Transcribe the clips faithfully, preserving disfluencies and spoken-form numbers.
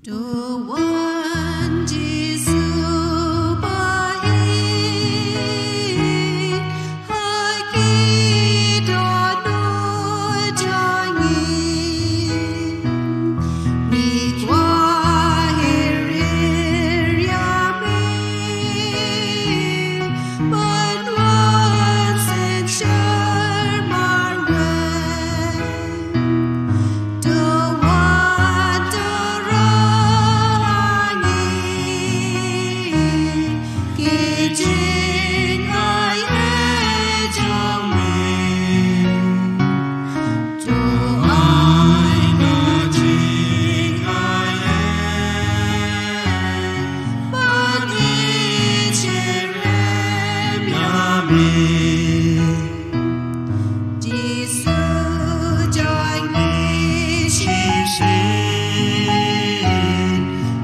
Wan Jisu ba hi ha ki dohnud jong ngi. Ngi kwah hiar hiar ïa me ban wan synshar marwei. To wan to rah ha ngi ki jingai ei jong me. To ai ka jingai ei ba ngi shyrkhei ïa me. Jisu jong ngi shisien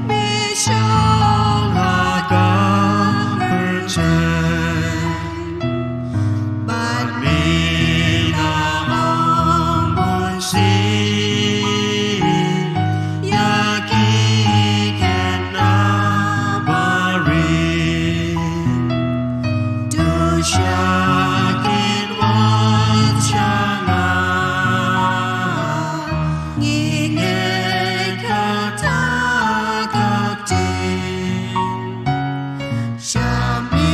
me shong ha ka kyrteng. Bad me la ong bunsien ïa ki khynnah barit. To shah kin wan sha nga, ngi ngeit kata ka ktien. Sha me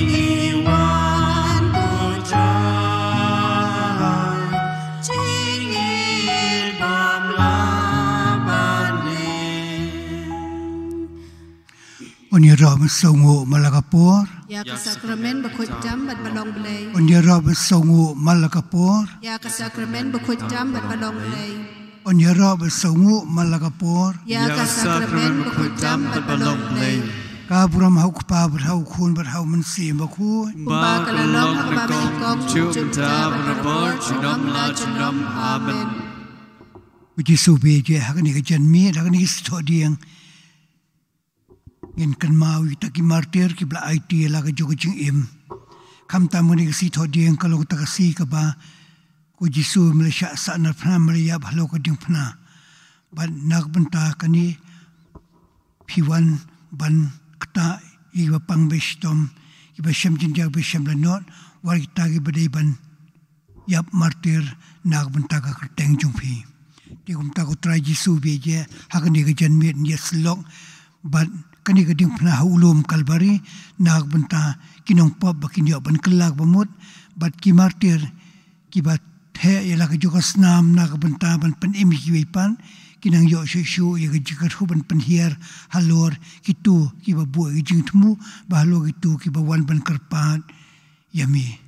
ngi wan ko Trai, jingim bym lah ban leh. Un ïaroh ban sngewnguh man la ka por. Ïa ka sakramen bakhuid tam bad balong Blei. Un ïaroh ban sngewnguh man la ka por. Ïa ka sakramen bakhuid tam bad balong Blei. Un ïaroh ban sngewnguh man la ka por. Ïa ka sakramen bakhuid tam bad balong Blei. Ka burom ha u Kpa bad ha u Khun bad ha u Mynsiem Bakhuid. Kumba ka la long ha kaba nyngkong, kumjuh mynta bad barabor, junom la junom. Amen. U Jisu ba ïeit, ha kane ka janmiet, ha kane ka sithoh dieng, ngin kynmaw ïa kita ki martir kiba la aiti ïa la ka jong ka jingim. Khamtam kane ka sithoh dieng ka long kata ka sngi kaba u Jisu me la shah sahnarphna, me la ïap halor ka diengphna. Bad na ka bynta kane phi wan ban ktah ïa kiba pang ba shitom, kiba shem jynjar ba shem lanot, wat kita kiba dei ban ïap martir na ka bynta ka kyrteng jong phi. Te kumta ko Trai Jisu ba ïeit, ha kane ka janmiet ngi ïasyllok bad kane ka diengphna ha u lum Kalbari na ka bynta ki nongpop ba kin ïoh ban kylla kaba mut, bad ki martir kiba theh ïa la ka jong ka snam na ka bynta ban pynim ïa kiwei pat, kin nang ïoh shuh shuh ïa ka jingkyrkhu ban pynhiar halor kito kiba buh ïa ka jingthmu, bad halor kito kiba wan ban kyrpad ïa me.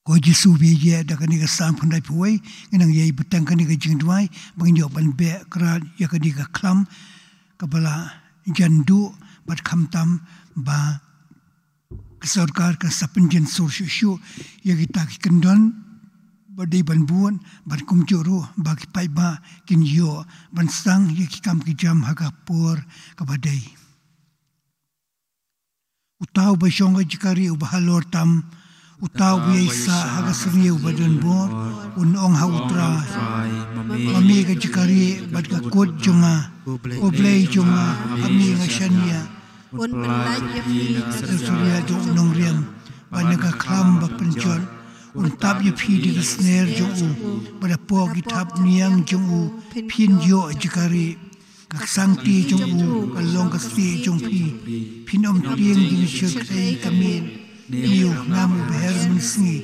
Ko Jisu ba ïeit, da kane ka Salm khyndai phew wei, ngi nang ïai bteng kane ka jingduwai ba ngin ïoh ban beh krad ïa kane ka khlam kaba la jan duh, bad khamtam ba ka sorkar kan sa pynjynsur shuh shuh ïa kita ki kyndon ba dei ban bud, bad kumjuh ruh ba ki paidbah kin ïoh ban sdang ïa ki kam ki jam ha ka por kaba dei. Uta uba shong ha ka jaka rieh uba halor tam, uta uba ïaisah ha ka syrngiew ba donbor, un ong ha u Trai: Ma me ka jaka rieh bad ka kut jong nga, ko Blei jong nga, ha me nga shaniah. Un pynlait ïa phi na ka surya jong u nongriam bad na ka khlam ba pynjot. Un tap ïa phi da ki sner jong u, bad hapoh ki thapniang jong u phin ïoh jaka rieh. Ka ksangti jong u ka long ka stieh jong phi. Phin ym tieng jingshyrkhei ka miet. Ïa u hnam uba her mynsngi,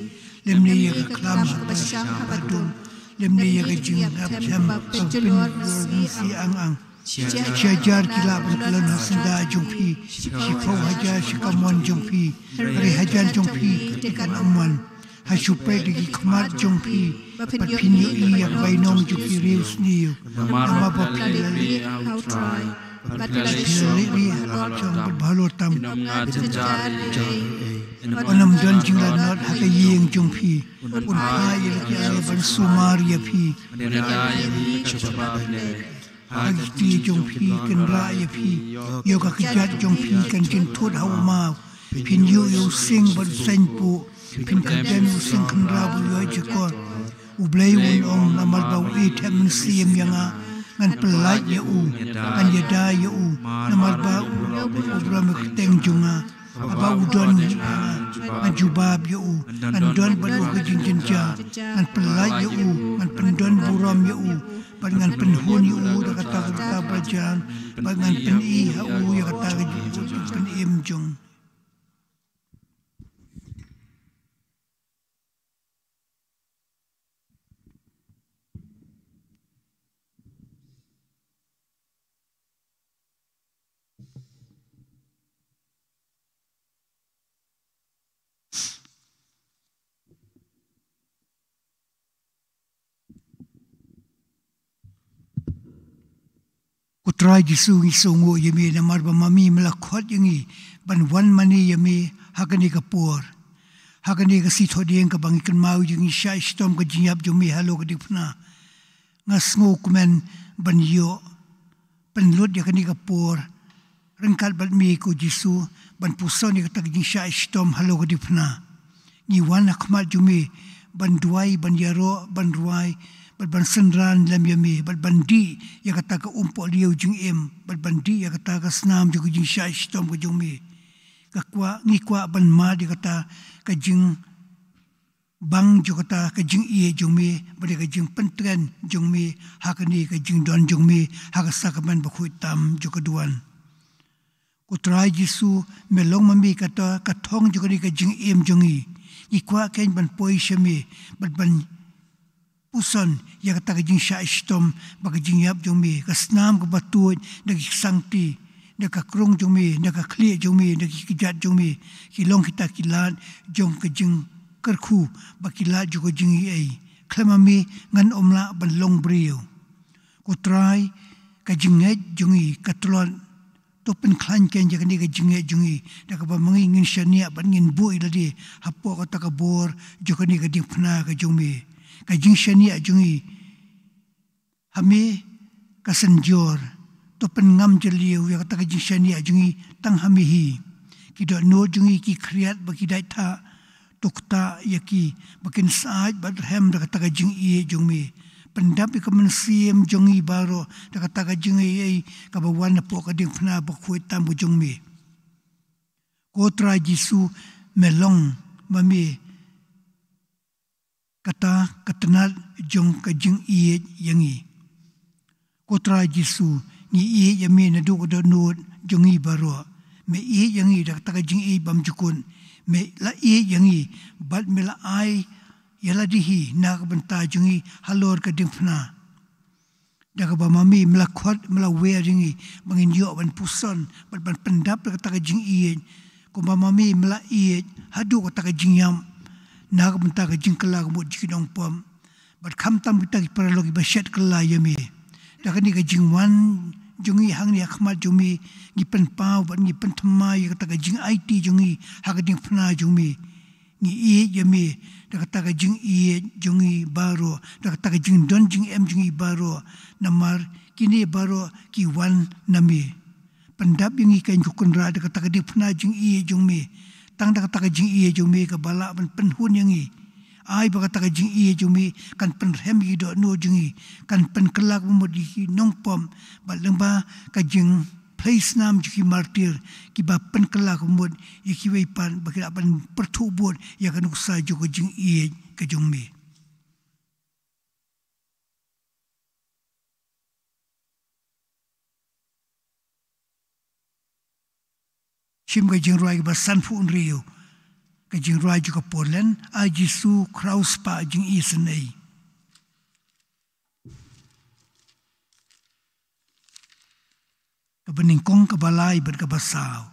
lymne ïa ka khlam haba shang haba dum, lymne ïa ka jingïap them ba pynjulor mynsngi ang ang. Shi hajar ki lah ban kyllon ha syndah jong phi, shiphew hajar sha kamon jong phi, hynrei hajan jong phi te kan ym wan. Ha shu peit da ki khmat jong phi bad phin ïohi ïa ka bainong jong ki riewsniew. Namar ba phi la rieh ha u Trai, bad phi la rieh rieh ha ka jong bad ba halor tam. Un ym don jinglanot ha ka ïing jong phi. Un phai ïa la ki aï ban sumar ïa phi. Ha ki kti jong phi kin rah ïa phi, ïoh ka kjat jong phi kan jynthut ha u maw. Phin ïuh ïa u sing bad u saiñpuh, phin kyndem ïa u sing khynraw ba ïoh jakor. U Blei un ong, namar ba u ïeit mynsiem ïa nga, ngan pyllait ïa u, ngan ïada ïa u, namar ba u, u burom ïa ka kyrteng jong nga. Haba u don ïa nga, ngan jubab ïa u, ngan don bad u ha ka jingjynjar, ngan pyllait ïa u, ngan pyndon burom ïa u, bad ngan pynhun ïa u da kata ka rta ba jan, bad ngan pyni ha u ïa kata ka jingpynim jong. Ko Trai Jisu, ngi sngewnguh ïa me namar ba ma me me la khot ïa ngi ban wan mane ïa me ha kane ka por, ha kane ka sngi Thohdieng kaba ngi kynmaw ïa ka jingshah shitom ka jingïap jong me halor ka diengphna. Nga sngewkmen ban ïoh pynlut ïa kane ka por ryngkat bad me, ko Jisu, ban puson ïa kata ka jingshah shitom halor ka diengphna. Ngi wan ha khmat jong me ban duwai, ban ïaroh, ban rwai, bad ban synran lem ïa me, bad ban dih ïa kata ka umpohliew jingim, bad ban dih ïa kata ka snam jong ka jingshah shitom ka jong me. Ka kwah, ngi kwah ban mad ïa kata ka jing bang jong kata ka jingïeit jong me, bad ka jingpyntngen jong me ha kane ka jingdon jong me ha ka sakramen bakhuid tam jong ka duwan. Ko Trai Jisu, me long ma me kata ka thong jong kane ka jingim jong ngi. Ngi kwah keiñ ban poi sha me bad ban puson ïa kata ka jingshah shitom bad ka jingïap jong me, ka snam kaba tuid na ki ksangti, na ka krung jong me, na ka khlieh jong me, na ki kjat jong me, ki long kita ki lad jong ka jingkyrkhu bad ki lad jong ka jingaiei. Khlem ma me ngan ym lah ban long briew. Ko Trai, ka jingngeit jong ngi ka tlot, to pynkhlaiñ keiñ ïa kane ka jingngeit jong ngi da kaba ma ngi ngin shaniah bad ngin buh ïa lade hapoh kata ka bor jong kane ka diengphna ka jong me. Ka jingshaniah jong ngi ha me ka synjor. To pynngam jylliew ïa kata ka jingshaniah jong ngi tang ha me hi. Ki dohnud jong ngi ki khriat bad ki dait thah, to ktah ïa ki ba kin syaid bad rhem da kata ka jingïeit jong me. Pyndap ïa ka mynsiem jong ngi baroh da kata ka jingaiei kaba wan napoh ka diengphna bakhuid tam ka jong me. Ko Trai Jisu, me long ma me kata ka tnat jong ka jingïeit ïa ngi. Ko Trai Jisu, ngi ïeit ïa me naduh ka dohnud jong ngi baroh. Me ïeit ïa ngi da kata ka jingïeit bymjukut. Me la ïeit ïa ngi bad me la ai ïa lade hi na ka bynta jong ngi halor ka diengphna. Da kaba ma me me la khot, me la wer ïa ngi ba ngin ïoh ban puson bad ban pyndap da kata ka jingïeit. Kumba ma me me la ïeit haduh kata ka jingïap na ka bynta ka jingkylla ka mut jong ki nongpop. Bad khamtam kita ki paralok kiba shet kylla ïa me. Da kane ka jingwan jong ngi hangne ha khmat jong me, ngi pynpaw bad ngi pynthymmai ïa kata ka jingaiti jong ngi ha ka diengphna jong me. Ngi ïeit ïa me da kata ka jingïeit jong ngi baroh, da kata ka jingdon jingem jong ngi baroh. Namar kine baroh ki wan na me. Pyndap ïa ngi keiñ ko Kynrad da kata ka diengphna jingïeit jong me. Tang da kata ka jingïeit jong me kaba lah ban pynhun ïa ngi. Ai ba kata ka jingïeit jong me kan pynrhem ïa ki dohnud jong ngi, kan pynkylla ka mut ïa ki nongpop, bad lyngba ka jingphlei snam jong ki martir kiba pynkylla ka mut ïa kiwei pat ba ki lah ban pyrthuh bud ïa ka nuksa jong ka jingïeit ka jong me. Shim ka jingrwai kaba sanphew hynriew, ka jingrwai jong ka Portland, A Jisu, khraw spah jingisynei. Kaba nyngkong, kaba lai bad kaba saw.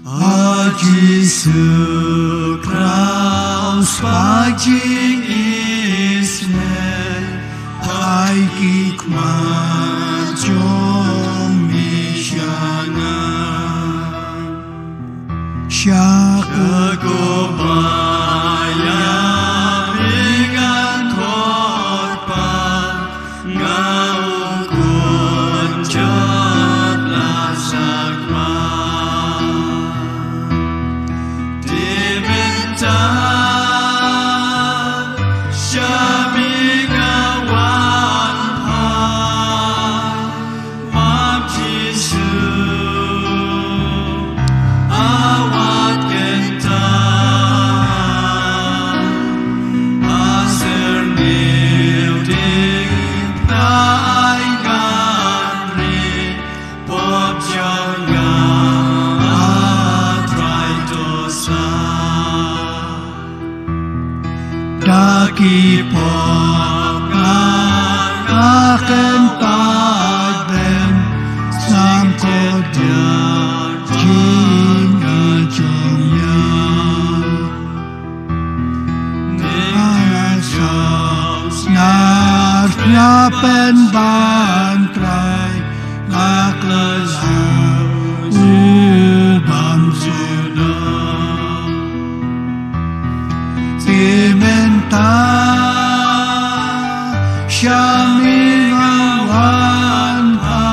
A Jisu, khraw spah jingisynei, ai ki khmat jong me sha nga. Ban ban Trai nga khlaiñ u bam shuh. Te mynta sha me nga wan ha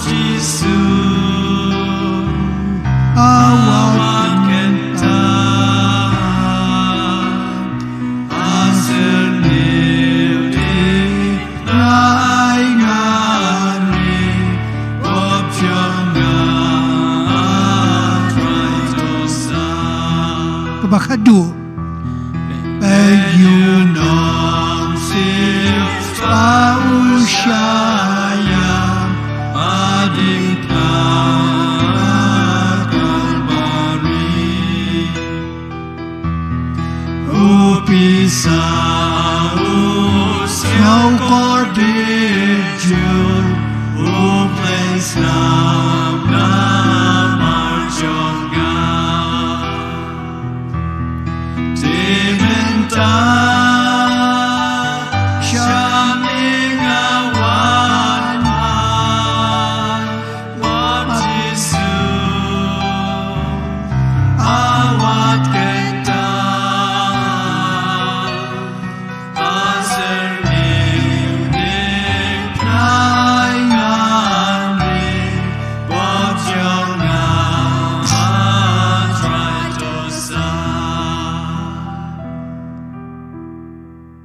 Jisu, a wat kynta. Kaba khadduh. Ba ïoh nong siew ba u shah ïam hadien ka Kalbari. U pisa u sngewkordit jur, u pynslap namar jong nga. Te mynta sha me nga wan ai, wat Jisu, a wat kynta.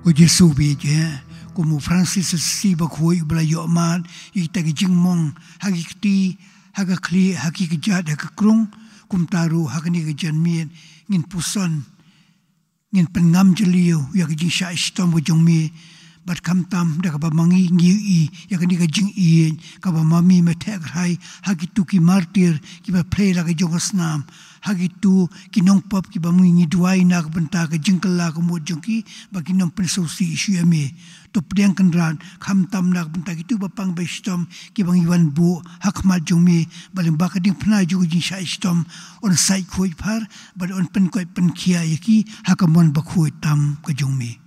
Ko Jisu bad ïa, kum u Francis Assisi bakhuid uba la ïoh mad ïa kita ki jingmong ha ki kti, ha ka khlieh, ha ki kjat, ha ka krung, kumta ruh ha kane ka janmiet ngin puson, ngin pynngam jylliew ïa ka jingshah shitom ka jong me, bad khamtam da kaba ma ngi ngi ïohi ïa kane ka jingïeit kaba ma me me theh kyrhai ha kito ki martir kiba plie la ka jong ka snam, ha kito ki nongpop kiba ma ngi ngi duwai na ka bynta ka jingkylla ka mut jong ki, ba kin ym pynsngewsih shuh ïa me. To pdiang Kynrad, khamtam na ka bynta kito ba pang ba shitom kiba ngi wan buh ha khmat jong me, ba lyngba ka diengphna jong ka jingshah shitom un sait khuid phar, bad un pynkoit pynkhiah ïa ki ha ka mon bakhuid tam ka jong me.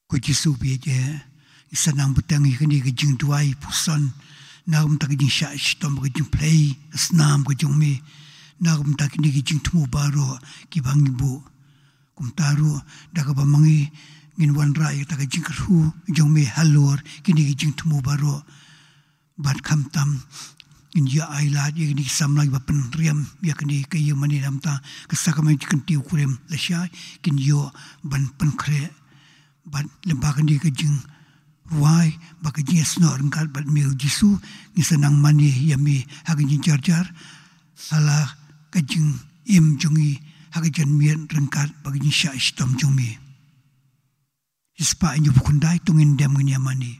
Ko Jisu ba ïeit, ngi sa nang bteng ïa kane ka jingduwai puson na ka bynta ka jingshah shitom, ka jingphlei ka snam ka jong me, na ka bynta kine ki jingthmu baroh kiba ngi buh. Kumta ruh da kaba ma ngi ngin wanrah ïa kata ka jingkyrkhu jong me halor kine ki jingthmu baroh. Bad khamtam ngin ïa ai lad ïa kine ki samla kiba pynriam ïa kane ka ïingmane, namar ka sakramen jingkyntiew kurim lashai kin ïoh ban pynkhreh. Bad lyngba kane ka jingrwai bad ka jingïasnoh ryngkat bad me ko Jisu, ngin sa nang mane ïa me ha ka jingjarjar ha la ka jingim jong ngi ha ka janmiet ryngkat bad ka jingshah shitom jong me. Shispah hynñiewphew khyndai, to ngin dem ngin ïa mane.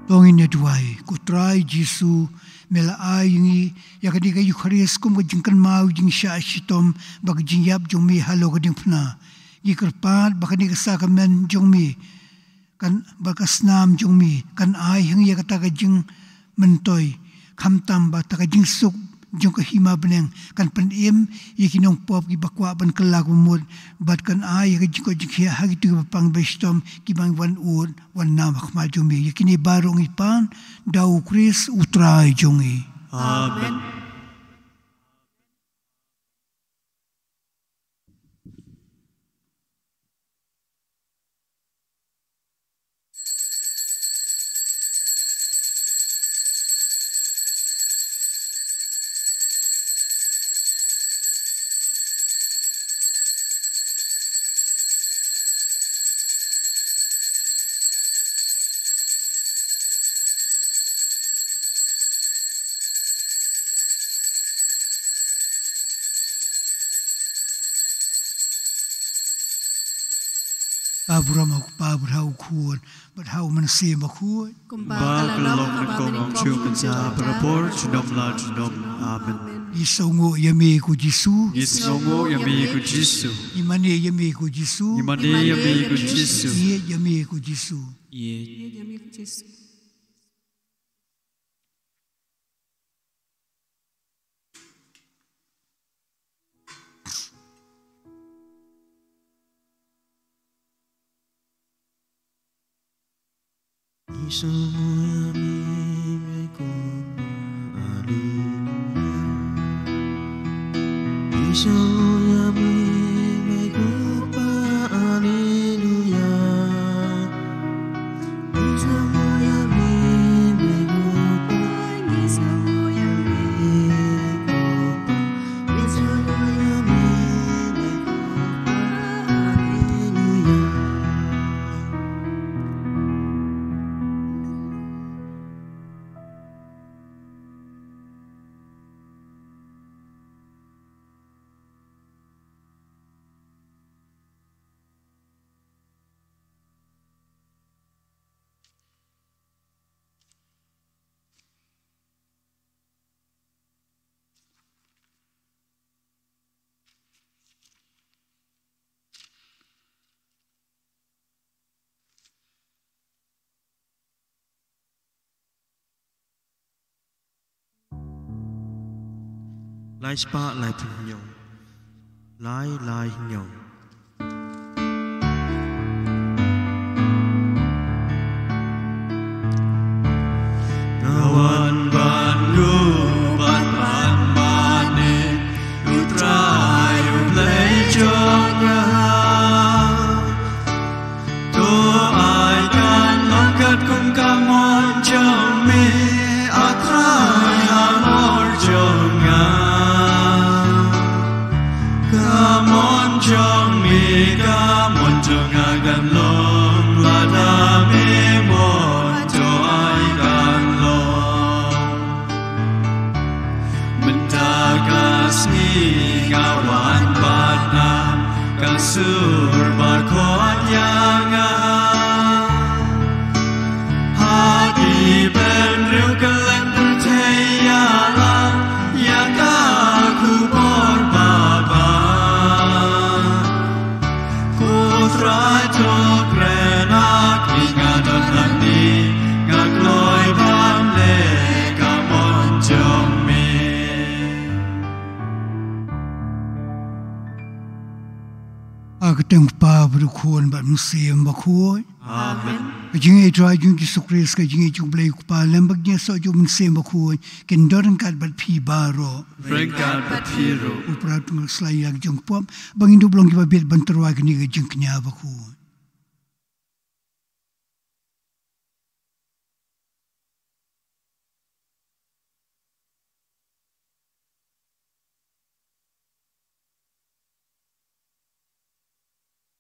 To ngin ïa duwai. Ko Trai Jisu, me la ai ïa ngi ïa kane ka Eukharist kum ka jingkynmaw jingshah shitom bad ka jingïap jong me halor ka diengphna. Ngi kyrpad ba kane ka sakramen jong me kan, bad ka snam jong me kan ai ha ngi ïa kata ka jingmyntoi, khamtam ba kata ka jingsuk jong ka hima bneng kan pynim ïa ki nongpop kiba kwah ban kylla ka mut, bad kan ai ïa ka jingkoit jingkhiah ha kito kiba pang ba shitom kiba ngi wan ud wan nam ha khmat jong me. Ïa kine baroh ngi pan da u Khrist u Trai jong ngi. Amen. Ka burom ha u Kpa bad ha u Khun bad ha u Mynsiem Bakhuid. Kumba ka la long ha kaba nyngkong, mynta bad ha por junom la junom. Amen. Ngi sngewnguh ïa me ko Jisu. Ngi sngewnguh ïa me ko Jisu. Ngi mane ïa me ko Jisu. Ngi mane ïa me ko Jisu. Ngi ïeit ïa me ko Jisu. Ïeit ïa me ko Jisu. Lai spah lai phew hynñiew. Lai lai hynñiew. Nga wan ban ïoh ban pan mane, U Trai U Blei jong nga. To ai kan long katkum ka mon jong me, A Trai halor jong nga. Ka mon jong me, ka mon jong nga kan long, lada me mon, to ai kan long. Mynta ka sngi nga wan bad nga, ka sur ba khot ïa nga. Ha ki bynriew kylleng pyrthei ïa la, ïa ka khubor babha. Ko Trai to kren ha ki, nga don hangne, nga kloi ban leh ka mon jong me. Ha ka kyrteng U Kpa bad U Khun bad U Mynsiem Bakhuid. Amen. Ka jingïeit Trai jong Jisu Khrist, ka jingïeit jong U Blei U Kpa, lem bad ka jingïasoh jong U Mynsiem Bakhuid, kin don ryngkat bad phi baroh. Ryngkat bad phi ruh. U Trai un kyrkhu ïa la ki jingpop, ba ngin dup long kiba bit ban tyrwa ïa kane ka jingkñia bakhuid.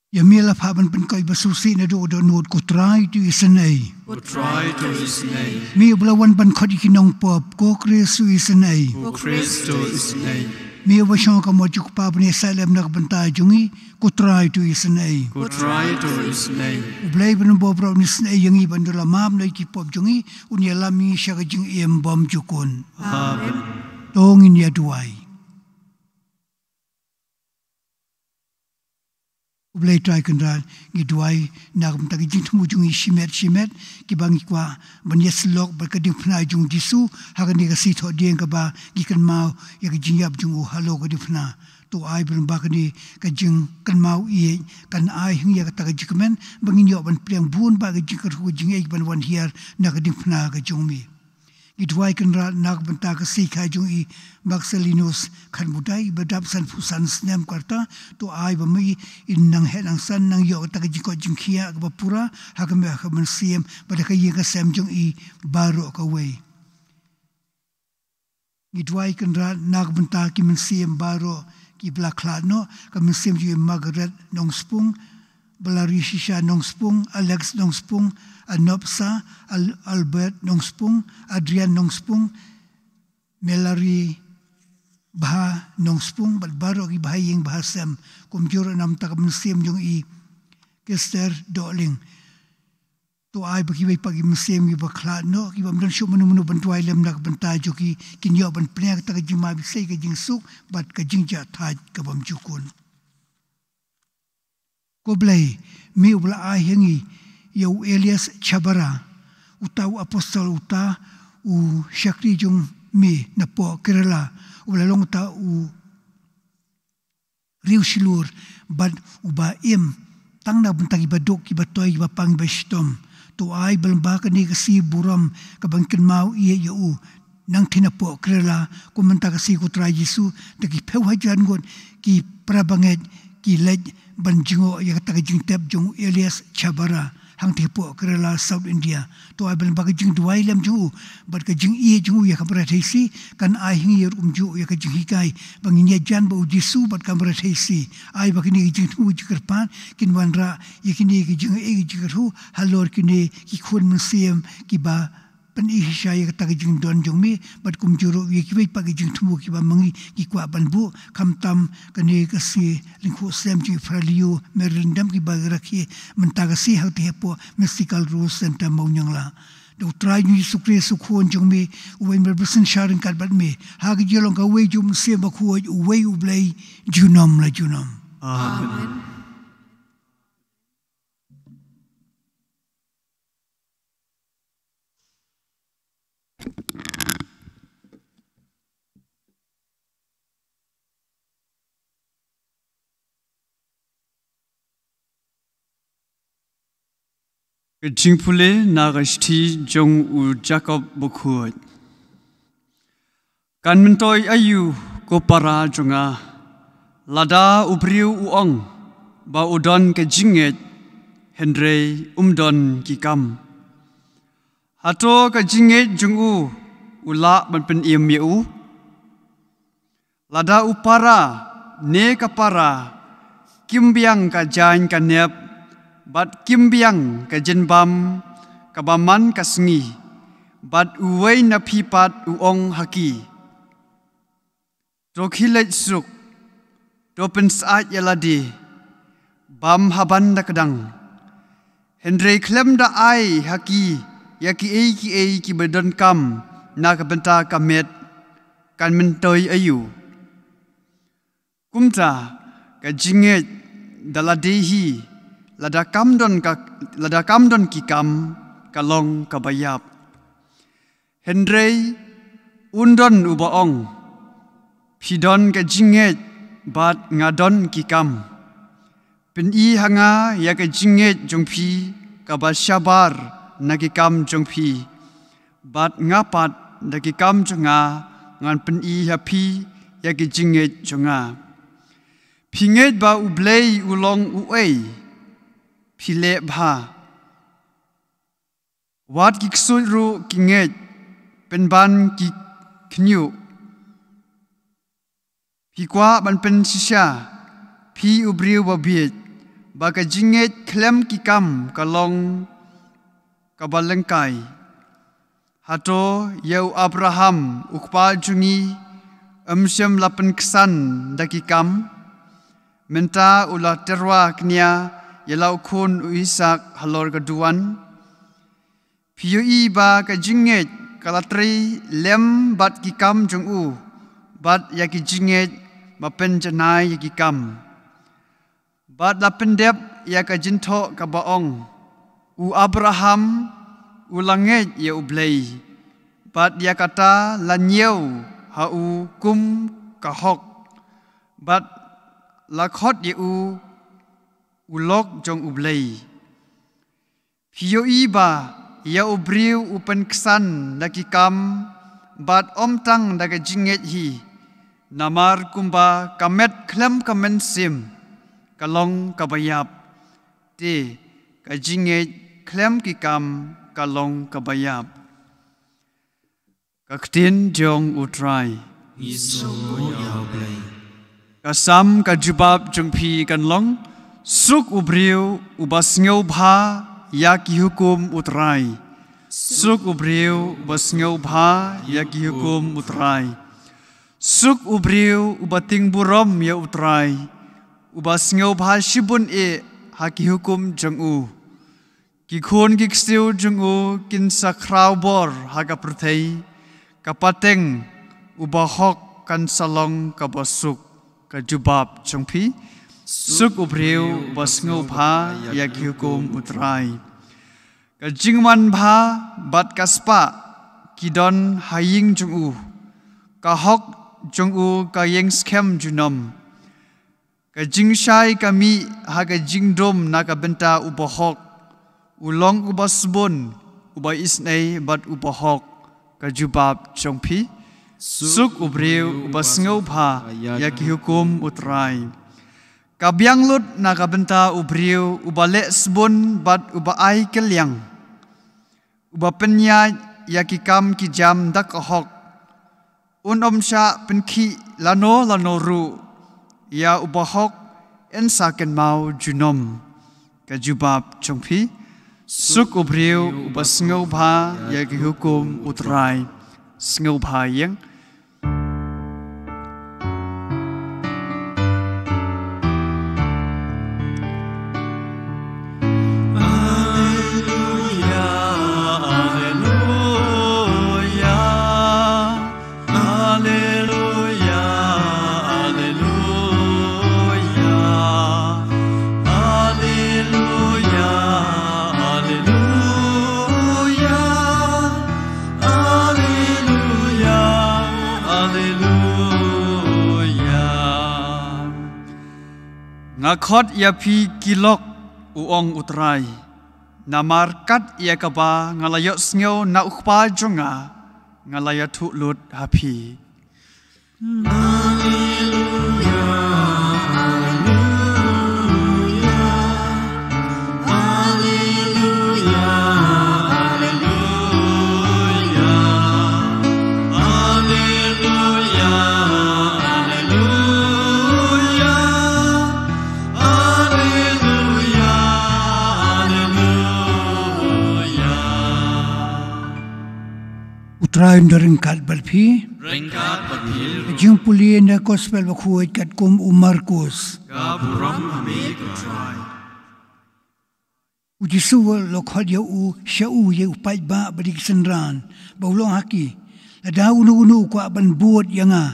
Ïa me la phah ban pynkoit ba sngewsih naduh ka dohnud, Ko Trai to isynei. Ko Trai to isynei. Me uba la wan ban khot ïa ki nongpop, Ko Khrist to isynei. Ko Khrist to isynei. Me uba shong ha ka mot jong U Kpa ban ïasaid lem na ka bynta jong ngi, Ko Trai to isynei. Ko Trai to isynei. U Blei ba don bor baroh un isynei ïa ngi ban duh la map na ki pop jong ngi, un ïalam ïa ngi sha ka jingim bymjukut. Amen. To ngin ïa duwai. U Blei Trai Kynrad, ngi duwai na ka bynta ki jingthmu jong ngi shimet shimet, kiba ngi kwah ban ïasyllok bad ka diengphna jong U Jisu ha kane ka sngi Thohdieng kaba ngi kynmaw ïa ka jingïap jong u halor ka diengphna. To ai ba lyngba kane ka jingkynmaw ïeit kan ai ha ngi ïa kata ka jingkmen ba ngin ïoh ban pdiang bun bah ka jingkyrkhu, ka jingïeit ban wan hiar na ka diengphna ka jong me. Ngi duwai Kynrad na ka bynta ka seikhia jong i Marcellinus Khatmudai, ba dap sanphew san snem ka rta. To ai ba me in nang heh nang san, nang ïoh kata ka jingkoit jingkhiah kaba pura ha ka meh ha ka mynsiem bad ha ka ïing ka sem jong i baroh kawei. Ngi duwai Kynrad na ka bynta ki mynsiem baroh kiba la khlad noh, ka mynsiem jong i Margaret Nongspung, Blari Shisha Nongspung, Alex Nongspung, Anopsa, Al-, Albert Nongspung, Adrian Nongspung, Melari Bha Nongspung, bad baroh ki bahaïing bahasem, kumjuh ruh na ka bynta ka mynsiem jong i Kester Dohling. To ai ba kiwei pat ki mynsiem kiba khlad noh, kibym don shuh mano mano ban duwai lem na ka bynta jong ki, kin ïoh ban pdiang kata ka jingmabisei, ka jingsuk bad ka jingjahthait ka bymjukut. Ko Blei, me uba la ai ha ngi ïa u Elias Chabara, uta u apostol, uta u shakri jong me napoh Kerala, uba la long uta u riewshlur bad uba im tang na ka bynta kiba duk, kiba toi, kiba pang, kiba shitom. To ai ba lyngba kane ka sngi burom kaba ngi kynmaw ïa, ïa u, nangtei napoh Kerala, kum mynta ka sngi ko Trai Jisu, da ki phew hajar ngut ki para bangeit ki leit ban jngoh ïa kata ka jingtep jong u Elias Chabara, hangtei hapoh Kerala, South India. To ai ba lyngba ka jingduwai lem jong u bad ka jingïeit jong u ïa ka Mother Teresa, kan ai ha ngi ruh kumjuh ïa ka jinghikai ba ngin ïajan bad u Jisu bad ka Mother Teresa. Ai ba kine ki jingthmu jingkyrpad kin wanrah ïa kine ki jingïeit jingkyrkhu halor kine ki khun mynsiem kiba pyni shisha ïa kata ka jingdon jong me, bad kumjuh ruh ïa kiwei pat ki jingthmu kiba ma ngi ngi kwah ban buh, khamtam kane ka sngi lyngkhuh sem jong i Phra Leo Mary Lyngdoh kiba rakhe mynta ka sngi hangtei hapoh Mystical Rose Center Mawniangla. Da u Trai jong ngi Jisu Khrist, u Khun jong me, uwei me, bad u Mynsiem Bakhuid, ha ka jinglong kawei jong u Mynsiem Bakhuid, uwei U Blei, junom la junom. Amen. Ka jingpule na ka shithi jong u Jakob Bakhuid. Kan myntoi aïu ko para jong nga, lada u briew u ong ba u don ka jingngeit, hynrei um don ki kam? Hato ka jingngeit jong u u lah ban pynim ïa u? Lada u para ne ka para kim biang ka jaiñ ka nep, bad kim biang ka jingbam kaba man ka sngi, bad uwei na phi pat u ong ha ki, to khie leit suk, to pynsyaid ïa lade, bam ha ban da kdang, hynrei khlem da ai ha ki ïa kiei kiei kiba donkam na ka bynta ka met, kan myntoi aïu? Kumta ka jingngeit da lade hi, lada kam don ka, lada kam don ki kam, ka long kaba ïap. Hynrei un don uba ong, phi don ka jingngeit bad nga don ki kam. Pyni ha nga ïa ka jingngeit jong phi kaba shabar na ki kam jong phi, bad nga pat da ki kam jong nga ngan pyni ha phi ïa ka jingngeit jong nga. Phi ngeit ba U Blei u long uei? Phi leh bha. Wat ki ksuid ruh ki ngeit, pynban ki khñiuh. Phi kwah ban pynshisha, phi u briew ba bieit, ba ka jingngeit khlem ki kam ka long kaba lyngkai. Hato ïa u Abraham u kpa jong ngi ym shym la pynksan da ki kam, mynta u la tyrwa kñia ïa la u khun u Isak halor ka duwan? Phi ïohi ba ka jingngeit ka la trei lem bad ki kam jong u, bad ïa ki jingngeit ba pynjanai ïa ki kam. Bad la pyndep ïa ka jingthoh kaba ong, u Abraham u la ngeit ïa U Blei, bad ïa kata la ñiew ha u kum ka hok, bad la khot ïa u u lok jong U Blei. Phi ïohi ba ïa u briew u pynksan da ki kam bad ym tang da ka jingngeit hi, namar kumba ka met khlem ka mynsiem ka long kaba ïap, te ka jingngeit khlem ki kam ka long kaba ïap. Ka ktien jong U Trai. Ngi sngewbha ïa U Blei. Ka sam ka jubab jong phi kan long, suk u briew uba sngewbha ïa ki hukum U Trai. Suk u briew uba sngewbha ïa ki hukum U Trai. Suk u briew uba tieng burom ïa U Trai, uba sngewbha shibun eh ha ki hukum jong u. Ki khun ki ksiew jong u kin sa khraw bor ha ka pyrthei, ka pateng u bahok kan sa long kaba suk. Ka jubab jong phi, suk u briew uba sngewbha ïa ki hukum U Trai. Ka jingmanbha bad ka spah ki don ha ïing jong u, ka hok jong u ka ïeng skhem junom. Ka jingshai ka mih ha ka jingdum na ka bynta u bahok. U long uba sbun, uba isynei bad u bahok. Ka jubab jong phi: Suk u briew uba sngewbha ïa ki hukum U Trai. Ka biang lut na ka bynta u briew uba leh sbun bad uba ai kylliang, uba pynïaid ïa ki kam ki jam da ka hok. Un ym shah pynkhih lano lano ruh. Ïa uba hok yn sa kynmaw junom. Ka jubab jong phi: Suk u briew uba sngewbha ïa ki hukum U Trai. Sngewbha ïeng. Alleluia, alleluia, alleluia, alleluia, alleluia, alleluia, alleluia, alleluia. Nga khot ïa phi ki lok, u ong U Trai. Namar kat ïa kaba nga la ïohsngew na u Kpa jong nga, nga la ïathuh lut ha phi. Alleluia, alleluia, alleluia, alleluia, alleluia, alleluia. U Trai un da ryngkat bad phi. Ryngkat bad phi. Jingpule na Gospel bakhuid katkum u Markus. Ka burom ha me ko Trai. U Jisu u la khot ïa u, sha u ïa u paidbah bad ïa ki synran, ba u la ong ha ki: Lada uno uno u kwah ban bud ïa nga,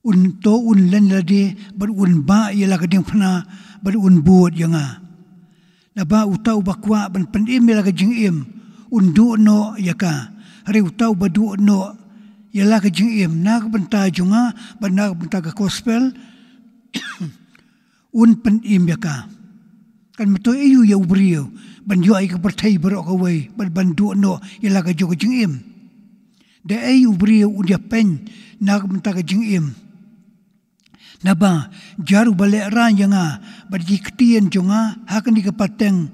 un to un len lade bad un bah ïa la ka diengphna bad un bud ïa nga. Naba uta uba kwah ban pynim ïa la ka jingim, un duh noh ïa ka. Hynrei uta uba duh noh ïa la ka jingim na ka bynta jong nga bad na ka bynta ka Gospel, un pynim ïa ka. Kan myntoi aïu ïa u briew ban ïoh ïa ka pyrthei baroh kawei bad ban duh noh ïa la ka jong ka jingim? Dei ei u briew un ïapeiñ na ka bynta ka jingim? Naba jar uba lehraiñ ïa nga bad ïa ki ktien jong nga ha kane ka pateng,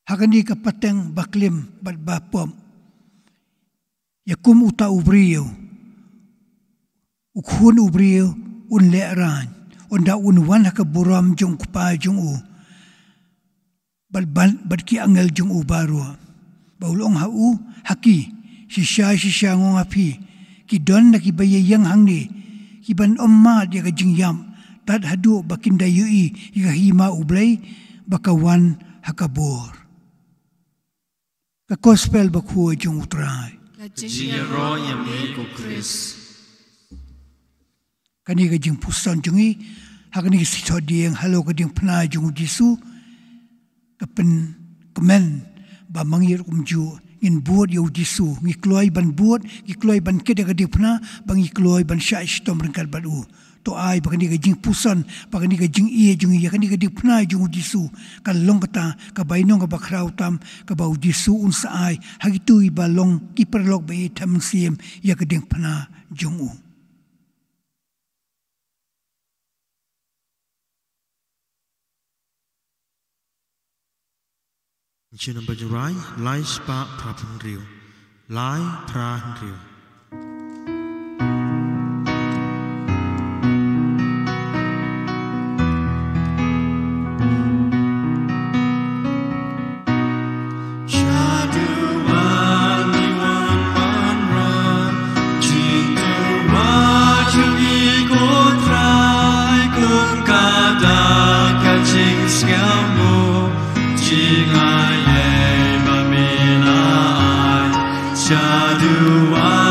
ha kane ka pateng ba klim bad ba pop. Ïa kum uta u briew, u Khun u briew un lehraiñ, ynda un wan ha ka burom jong u Kpa jong u bad ban, bad ki angel jong u baroh. Ba u la ong ha u, ha ki: Shisha shisha nga ong ha phi, ki don na kiba ïeng hangne kiban ym mad ïa ka jingïap tad haduh ba kin da ïohi ïa ka hima U Blei ba ka wan ha ka bor. Ka Gospel bakhuid jong U Trai. Ka jingïaroh ïa me ko Khrist. Kane ka jingpuson jong ngi ha kane ka sngi Thohdieng halor ka diengphna jong U Jisu ka pynkmen ba ma ngi ruh kumjuh ngin bud ïa U Jisu, ngi kloi ban bud, ngi kloi ban kit ïa ka diengphna, ba ngi kloi ban shah shitom ryngkat bad u. To ai ba kane ka jingpuson, ba kane ka jingïeit jong ngi ïa kane ka diengphna jong U Jisu kan long kata ka bainong kaba khraw tam kaba U Jisu un sa ai ha kito kiba long ki paralok ba ïeit ha mynsiem ïa ka diengphna jong u. Jingïaroh, lai spah phra phew hynriew. Lai phra hynriew. Sha duwan ngi wan wanrah jingduwai jong ngi ko Trai, kum ka dak ka jingsngew mo, jingaiei ba me la ai. Sha duwan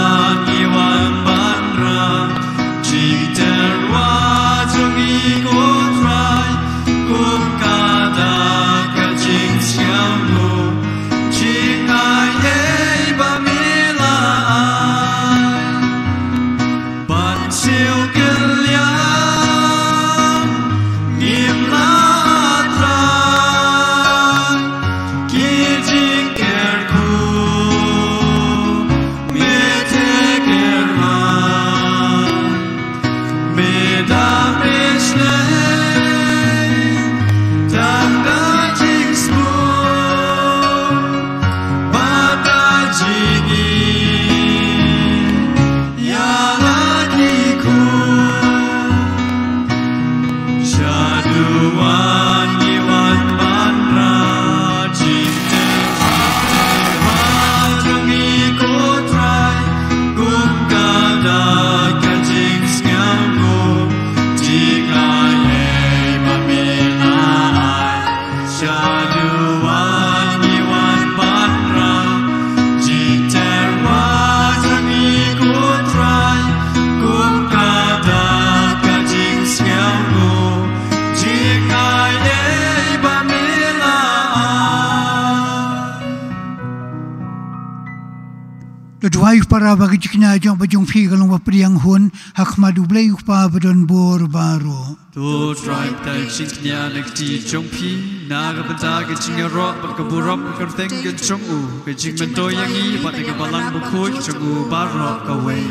To duwai u para ba ka jingkñia jong ba jong phi ka long ba pdiang hun ha khmat U Blei u Kpa ba don bor baroh. To Trai, pynta ka jingkñia na ka kti jong phi, na ka bynta ka jingïaroh bad ka burom ka kyrteng ka jong u, ka jingmyntoi ïa ngi bad na ka balang bakhuid jong u baroh kawei.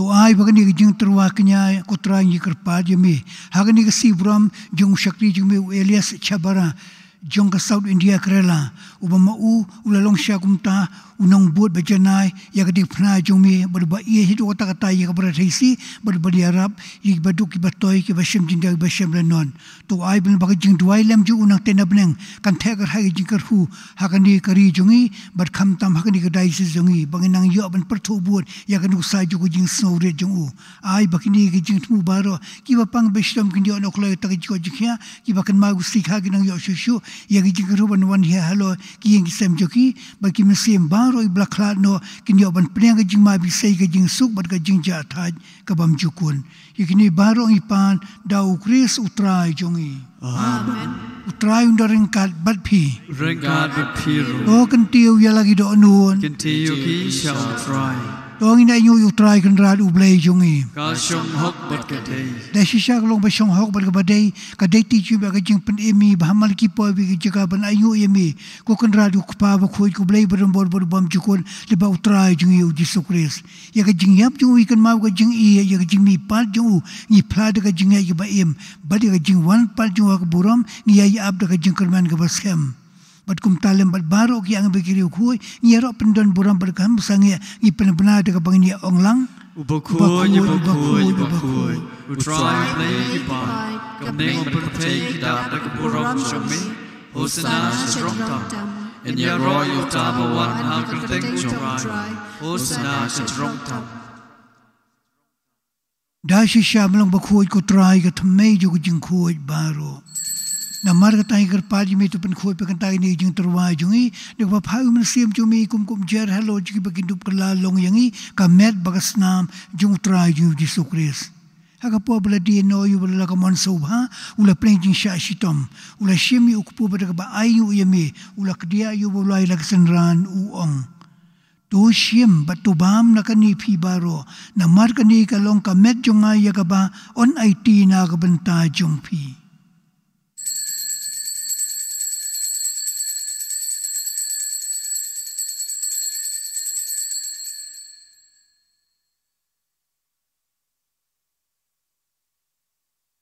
To ai ba kane ka jingtyrwa kñia ko Trai ngi kyrpad ïa me ha kane ka sngi burom jong u shakri jong me u Elias Chabara jong ka South India Kerala, uba ma u u la long sha kumta u nongbud ba janai ïa ka diengphna jong me, bad uba ïeit haduh katta katta ïa ka Barathithi, bad uba ïarap ïa kiba duk kiba toi, kiba shem jingdaw kiba shem lynnon. To ai ba ka jingduwai lem jong u nangta na bneng kan theh kyrhai ka jingkyrkhu ha kane ka ri jong ngi bad khamtam ha kane ka diocese jong ngi, ba ngin nang ïoh ban pyrthuh bud ïa ka nuksa jong ka jingsngewrit jong u. Ai ba kine ki jingthmu baroh kiba pang ba shitom kin ïoh noh kloi ïa ka jingkoit jingkhiah, kiba kynmaw ka sngi kha kin nang ïoh shuh shuh ïa ka jingkyrkhu ban wan hi halor ki ïing ki sem jong ki, bad ki mynsiem baroh kiba la khlad noh kin ïoh ban pdiang ka jingma bishar, ka jingsuk bad ka jingjahthait ka bymjukut. Ïa kine baroh ngi pan da U Khrist U Trai jong ngi. Amen. U Trai un da ryngkat bad phi. Ryngkat bad phi ruh. To kyntiew ïa la ki dohnud. Kyntiew ki sha U Trai. To ngin ainguh ïa U Trai Kynrad U Blei jong ngi. Ka shong hok bad ka dei. Da shisha ka long ba shong hok bad kaba dei, ka dei te jong me ka jingpynim ïa ngi ba ha man la ki por bad ki jaka ban ainguh ïa me, ko Kynrad U Kpa bakhuid, ko Blei ba don bor bad bymjukut, lyngba U Trai jong ngi U Jisu Khrist. Ïa ka jingïap jong u ngi kynmaw ka jingïeit, ïa ka jingmihpat jong u ngi phla da ka jingngeit kaba im, bad ïa ka jingwan pat jong u ha ka burom ngi ïa-ïap da ka jingkyrmen kaba skhem. Bad kumta lem bad baroh ki angel bad ki riewkhuid ngi ïaroh pyndon burom bad ka hynmen sangeh ngi pynbna da kaba ngin ïa ong lang: U bakhuid, u bakhuid, u bakhuid, U Trai Blei ki paid, ka bneng bad ka pyrthei ki dap da ka burom jong me. Hosana sha ka jingrong tam. Yn ïaroh ïa uta uba wan ha ka kyrteng jong U Trai. Hosana sha ka jingrong tam. Da shisha me long bakhuid ko Trai, ka thymmei jong ka jingkhuid baroh. Namar kata ngi kyrpad ïa me, to pynkhuid pat kane ka jingtyrwa jong ngi da kaba phah ïa u Mynsiem jong me kum kumjuh halor jong kiba kin dup kylla long ïa ngi ka met bad ka snam jong U Trai jong ngi U Jisu Khrist. Ha ka por ba la die noh ïa uba la la ka mon sngewbha, u la pynlong jingshah shitom, u la shim ïa u kpu bad da kaba ainguh ïa me, u la kdiah ïa uba u la ai la ka synran, u ong: To shim bad to bam na kane phi baroh, namar kane ka long ka met jong nga ïa kaba yn aiti na ka bynta jong phi.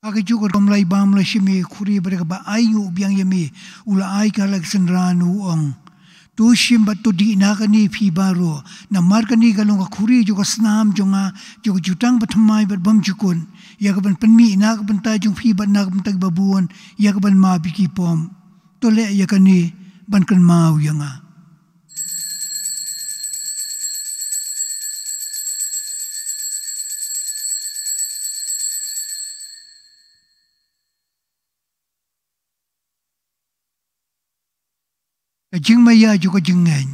Ha kajuh ka rukom la bam, la shim ïa ka khuri bad da kaba ainguh biang ïa me, u la ai ka la ka synran, u ong: To shim bad to dih na kane phi baroh, namar kane ka long ka khuri jong ka snam jong nga, jong ka jutang bathymmai bad bymjukut, ïa kaban pynmih na ka bynta jong phi bad na ka bynta kiba bun, ïa kaban map ïa ki pop. To leh ïa kane ban kynmaw ïa nga. Ka jingmaïa jong ka jingngeit.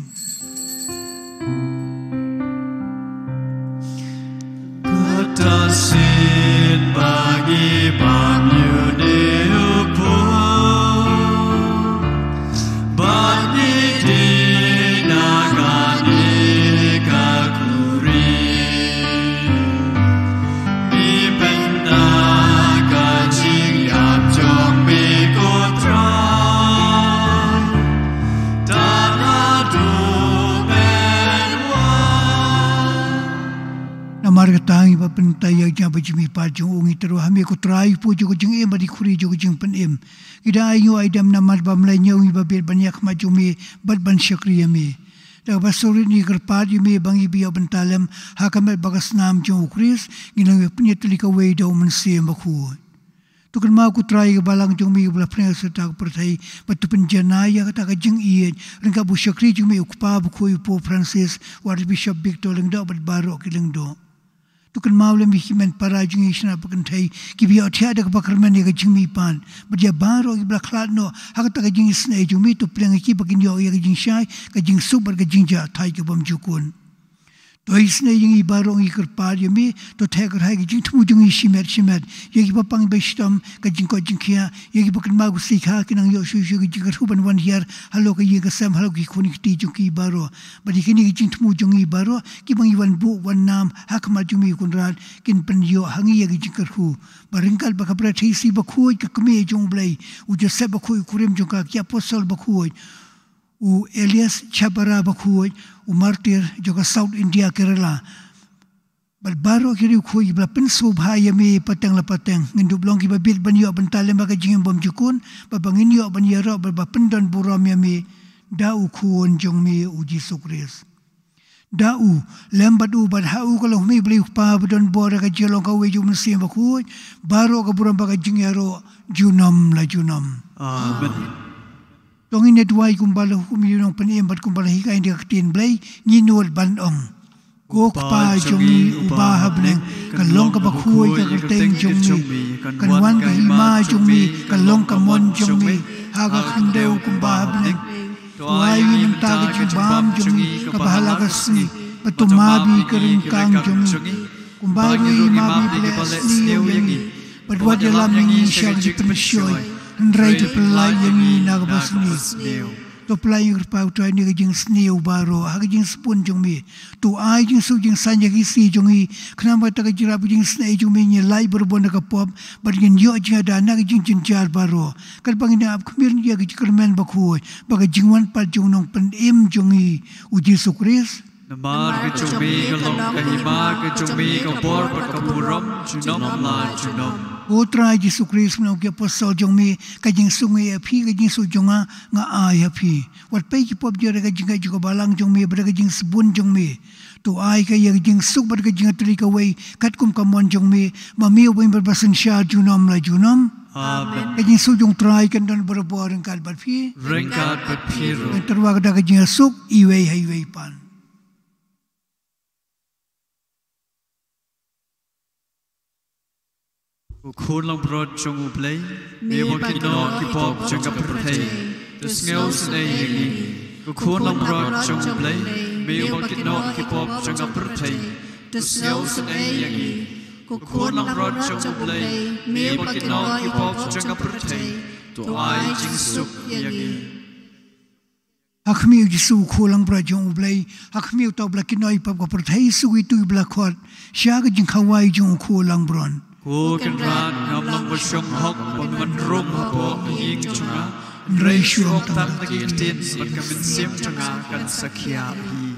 Kata sien ba ngi bam ïa une u pud, ba ngi dih na kane ka khuri, ngi pynda ka jingïap jong me ko Trai, tang haduh phin wan. Namar kata ngi ba pynta ïa ka jingïap bad jingmihpat jong u, ngi tyrwa ha me ko Trai, u kpu jong ka jingim bad i khuri jong ka jingpynim. Ngi da ainguh aidem namar ba me la ñiew ngi ba bit ban ïakhmat jong me bad ban shakri ïa me. Da kaba sngewrit ngi kyrpad ïa me ba ngi ba ïoh bynta lem ha ka met bad ka snam jong u Khrist, ngi long ïa pynïaid tylli kawei da u Mynsiem Bakhuid. To kynmaw ko Trai ïa ka balang jong me kaba la pynïasoh ha kata ka pyrthei, bad to pynjanai ïa kata ka jingïeit ryngkat bad u shakri jong me u Kpa Bakhuid u Pope Francis, u Archbishop Victor Lyngdoh bad baroh ki lyngdoh. To kynmaw lem ïa ki hynmen para jong ngi sha na ba kynthei kiba ïohthiah da kaba kyrmen ïa ka jingmihpat, bad ïa baroh kiba la khlad noh ha kata ka jingisynei jong me, to pdiang ïa ki ba kin ïoh ïa ka jingshai, ka jingsuk bad ka jingjahthait ka bymjukut. To isynei ïa ngi baroh, ngi kyrpad ïa me, to theh kyrhai ka jingthmu jong ngi shimet shimet. Ïa kiba pang ba shitom ka jingkoit jingkhiah, ïa kiba kynmaw ka sngi ka, ki nang ïoh shuh shuh ka jingkyrhuh ban wan hiar halor ka ïing ka sem, halor ki khun ki kti jong ki baroh. Bad ïa kine ki jingthmu jong ngi baroh kiba ngi wan buh wan nam ha khmat jong me Kynrad, kin pynïoh ha ngi ïa ka jingkyrhuh. Ba ryngkat bad ka pyrthei shi bakhuid, ka kmie jong U Blei, u Joseph bakhuid, u kurim jong ka, ki apostol bakhuid, u Elias Chabara bakhuid, u martir jong ka South India, Kerala, bad baroh ki riewkhuid ba la pynsngewbha ïa me pateng la pateng, ngin dup long kiba bit ban ïoh ban talem ha ka jingim bymjukut, bad ba ngin ïoh ban ïaroh bad ba pyndonburom ïa me da u Khun jong me u Jisu Khrist. Da u, lem bad u, bad ha u ka long U Blei U Kpa ba don bor ha ka jinglong kawei jong U Mynsiem Bakhuid, baroh ka burom bad ka jingïaroh junom la junom. Amen. To ngin ïa duwai kumba la hukum ïa u nongpynim bad kumba la hikai da ka ktien Blei, ngin nud ban ong: Ko Kpa jong ngi uba ha bneng, kan long kaba khuid ka kyrteng jong me, kan wan ka hima jong me, kan long ka mon jong me ha ka khyndew kumba ha bneng. To ai ïa ngi mynta ka jingbam jong ngi kaba ha la ka sngi, bad to map ïa ka ryngkang jong ngi, kumba ruh ngi map ïa kiba leh sniew ïa ngi, bad wat ïalam ïa ngi sha ka jingpynshoi, hynrei to pyllait ïa ngi na kaba sniew. To pyllait ïa ngi, ko Kpa, to ai ïa ngi ka jingsniew baroh ha ka jingsbun jong me. To ai jingsuk jingsaiñ ïa ki sngi jong ngi, khnang ba da ka jingïarap ka jingisynei jong me ngin lait barabor na ka pop, bad ngin ïoh jingïada na ka jingjynjar baroh, katba ngin ïa ap khmih ïa ka jingkyrmen bakhuid bad ka jingwan pat jong u nongpynim jong ngi u Jisu Khrist. Namar ka jong me ka long ka hima, ka jong me ka bor bad ka burom junom la junom. Ko Trai Jisu Khrist, me la ong ïa ki apostol jong me, ka jingsuk nga ai ïa phi, ka jingsuk jong nga nga ai ïa phi. Wat peit ki pop jong ngi da ka jingngeit jong ka balang jong me bad da ka jingsbun jong me. To ai ka ïa ka jingsuk bad ka jingïatylli kawei katkum ka mon jong me, ma me uba im bad ba synshar junom la junom. Amen. Ka jingsuk jong U Trai kan don barabor ryngkat bad phi. Ryngkat bad phi ruh. Ngin tyrwa ka da ka jingïasuk iwei ha iwei pat. Ko Khun langbrot jong U Blei, me uba kynnoh ki pop jong ka pyrthei, to sngewsynei ïa ngi. Ko Khun langbrot jong U Blei, me uba kynnoh ki pop jong ka pyrthei, to sngewsynei ïa ngi. Ko Khun langbrot jong U Blei, me uba kynnoh ki pop jong ka pyrthei, to ai jingsuk ïa ngi. Ha khmih U Jisu, U Khun langbrot jong U Blei, ha khmih uta uba la kynnoh ïa ki pop ka pyrthei, suk ïa uta uba la khot sha ka jingkhawai jong U Khun langbrot. Ko Kynrad, ngam long ba shong hok ban wan rung hapoh ka ïing jong nga, hynrei shu ong tang da ki ktien bad ka mynsiem jong nga kan sa khia hi.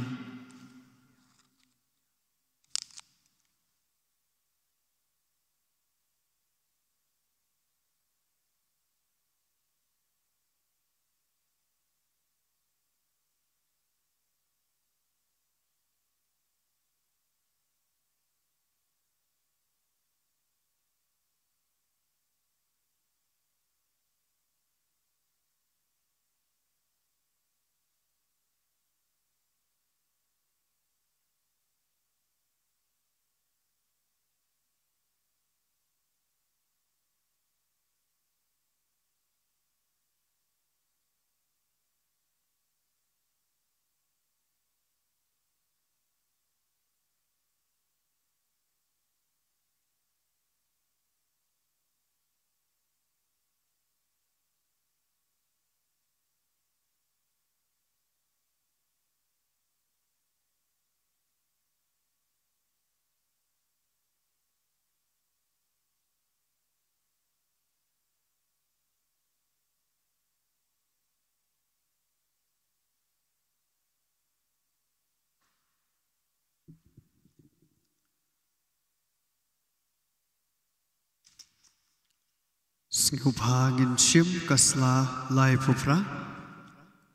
Sngewbha ngin shim ka sla laiphew phra.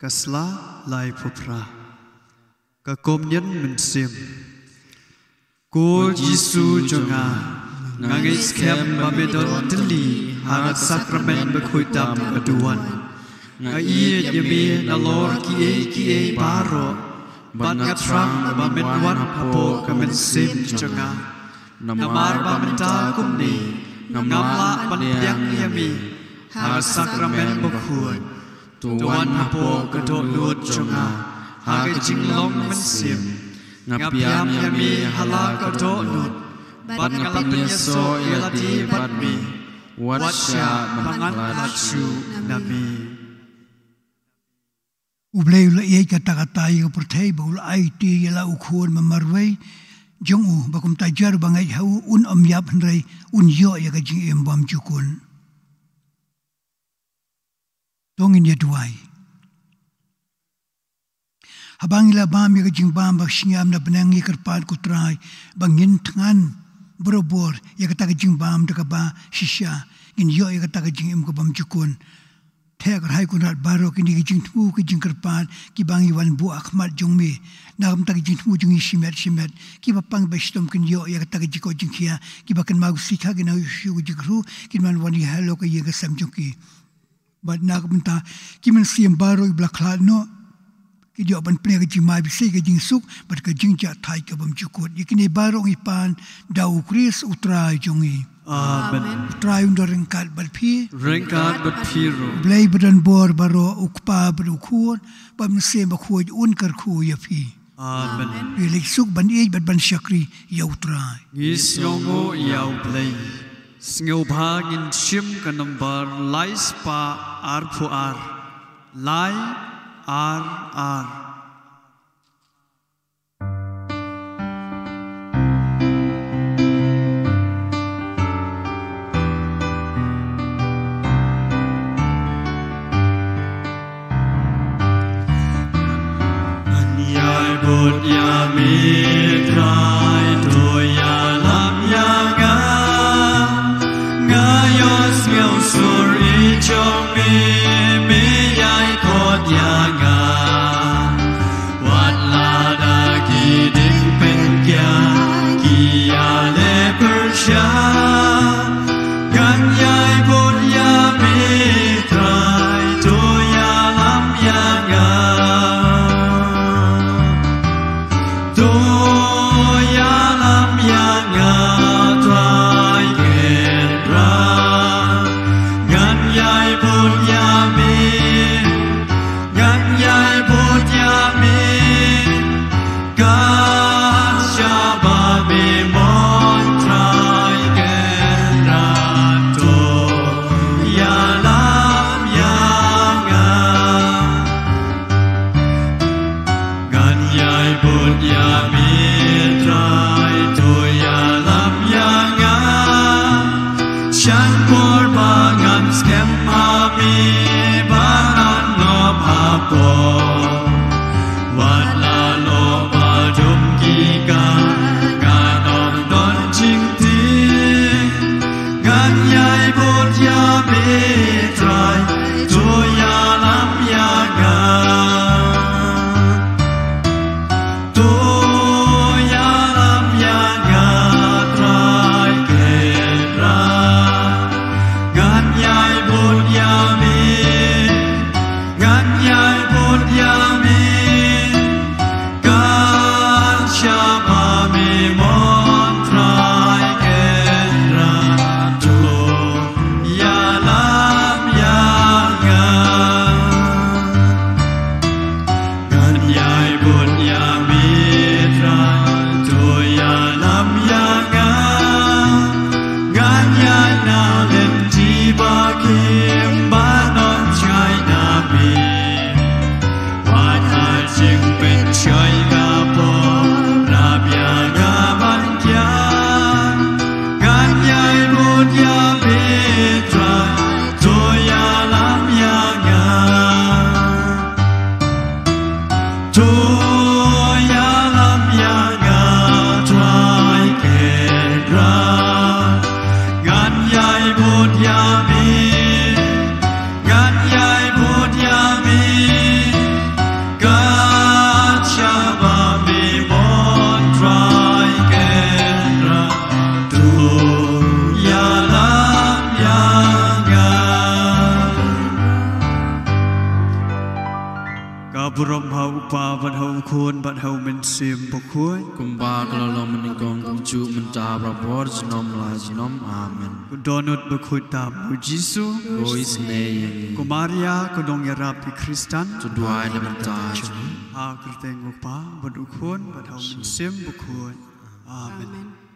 Ka sla laiphew phra. Ka Komunion Mynsiem. Ko Jisu jong nga, nga ngeit skhem ba me don tylli ha ka sakramen bakhuid tam ka duwan. Nga ïeit ïa me nalor kiei kiei baroh, bad nga thrang ba men wan hapoh ka mynsiem jong nga. Namar ba mynta kumne ngam lah ban pdiang ïa me ha ka sakramen bakhuid. To wan hapoh ka dohnud jong nga ha ka jinglong mynsiem. Nga pdiang ïa me ha la ka dohnud, bad nga pynïasoh ïa lade bad me, wat shah ban khlad shuh na me. U Blei u la ïeit katta katta ïa ka pyrthei ba u la aiti ïa la u Khun ba marwei jong u, ba kumta jar ba ngeit ha u un ym ïap hynrei un ïoh ïa ka jingim bymjukut. To ngin ïa duwai. Haba ngi la bam ïa ka jingbam ba sngewbha na bneng, ngi kyrpad ko Trai ba ngin thngan barabor ïa kata ka jingbam da kaba shisha ngin ïoh ïa kata ka jingim ka bymjukut. Te ko Trai Kynrad baroh, kine ki jingthmu ki jingkyrpad kiba ngi wan buh ha khmat jong me, na ka bynta ki jingthmu jong ngi shimet shimet, kiba pang ba shitom kin ïoh ïa kata ka jingkoit jingkhiah, kiba kynmaw ka sngi kin ïoh shuh ka jingkyrkhu, kin wan wan ïa halor ka ïing ka sem jong ki. Bad na ka bynta ki mynsiem baroh kiba la khlad noh, kin ïoh ban pynïa ka jingmai bishar, ka jingsuk bad ka jingjahthait ka bymjukut. Ïa kine baroh ngi pan da u Khrist u Trai jong ngi. Amen. U Trai un don ryngkat bad phi. Ryngkat bad phi ruh. U Blei ba don bor baroh, u Kpa bad u Khun bad u Mynsiem Bakhuid un kyrkhu ïa phi. Amen. Phi leit suk ban ïeit bad ban shakri ïa u Trai. Ngi sngewnguh ïa u Blei. Sngewbha ngin shim ka nombar lai spah arphew ar, lai ar ar. Ngan ïai bud ïa me Trai, to ïalam ïa nga. Nga ïohsngew sur i jong me, me ïai khot ïa nga. Wat lada ki dieng pynkiah, ki ïaleh pyrshah, ngan ïai bud ïa me Trai, to ïalam ïa nga. To ïalam ïa nga Trai Kynrad, ngan ïai bud ïa me, ngan ïai bud ïa me, ka shaba me mon Trai Kynrad, to ïalam ïa nga. Ngan ïai bud ïa me Trai, to ïalam ïa nga. Shan por ba ngan skhem ha me, ba ngan ngop hapoh. Wat la noh ba jong ki ka, ngan ym don jingtieng. Ngan ïai bud ïa me Trai, to ïalam ïa nga. To ïalam ïa nga Trai Kynrad, ngan ïai bud ïa me, ngan ïai bud ïa me, ka shaba me mon Trai Kynrad, to ïalam ïa nga. Ngan ïai bud ïa me Trai, to ïalam ïa nga. Ngan ïai na lynti ba khim, ba ngan shai na me. Wat ha jingpynshoi ka por, rap ïa nga ban kiar. Ngan ïai bud ïa me Trai, to ïalam ïa nga. To U Kpa bad ha U Khun bad ha U Mynsiem Bakhuid. Kumba ka la long mynnyngkong kumjuh mynta barabor junom la junom. Amen. Ko Dohnud Bakhuid tam, U Jisu. Ko isynei ïa ngi. Ko Maria ka nongïarap ki Khristan. To duwai na ka bynta jong ngi. Ha ka kyrteng U Kpa bad U Khun bad ha U Mynsiem Bakhuid. Amen.